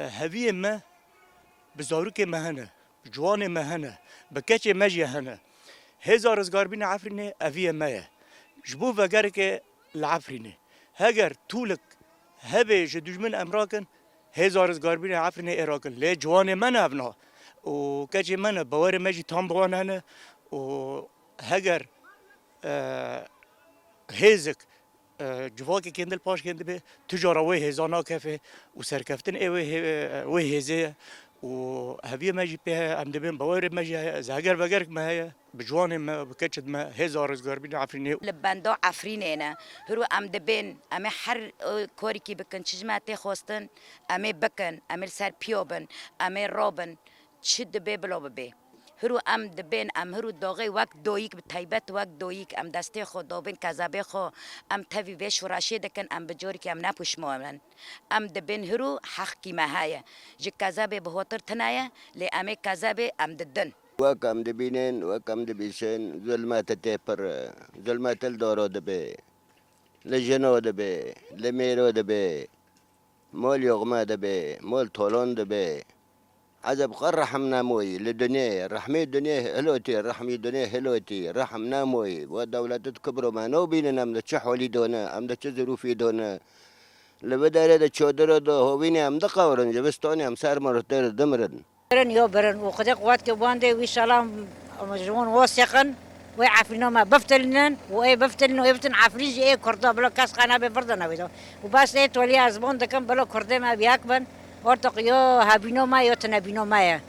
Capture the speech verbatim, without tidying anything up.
Heviyê me bi zarokê me hene, bi ciwanê me hene, bi keçê me jî hene. Hêza Rizgarbîna Efrînê heviyê me ye. Ji bo vegereke li Efrînê. Heger tûlik hebe ji dijmin em rakin, Hêza Rizgarbîna Efrînê ê rakin. Lê ciwanê me ne evna. Û keçê me ne, bawerê me jî tam bi wan hene. Û heger, e, hêzik, e, civakê kendil paş kendibe, tu cara wê hêza nakeve û serkeftin ê wê hê-, wê hêzê ye. Û heviyê me jî pê heye, em dibên bawerê me jî heye, zeger vegerek me heye, bi ciwanê me, bi keçit me, hêza Rizgarbîna Efrînê. Li benda Efrînê ne. Hiro em dibên, em ê her, e, karikî bikin, çi ji me tê xwestin, em ê bikin, em ê li ser piyo bin, em ê rabin, çi dibe bila bibe. Hiro em dibên, em hiro daxê wek doyîk, bi taybet wek doyîk, em destê xwe dabên kezebê xwe, em tevî vê şoreşê dikin, em bi carikî em ne pişman in. Em dibên hiro heqkî me heye. Ji kezebê bi hotir tune ye, lê em ê kezebê em didin. Wek em dibînin, wek em dibîsin, zulme te tê pir, zulme te li daro dibe, li jino dibe, li mêro dibe, mol yoxme dibe, mol tolon dibe. Ezeb xwe rehm nemoyî li dinyê, rehmê dinyê hilotî, rehmî dinyê hilotî, rehm nemoyî. We dewletit kibro me nobînin em di çi holî done, em di çi zirûfî done. Li vê derê de çodiro de hovînê em diqewrin, zivistonê em ser mirtir dimirin. Birin yo birin û Xwedê quwet ke wan dê wî şalan ji wan wosêqin, wê Efrîno me biftilnin û ê biftilnin û ê bitin Efrîn jî ê Kurda, bila kes qe nebe vir de newêdo. Û bes ê toliya ez bon dikim, bila Kurdê me bi yek bin, ortoq yo hebîno me yo tinebîno me ye.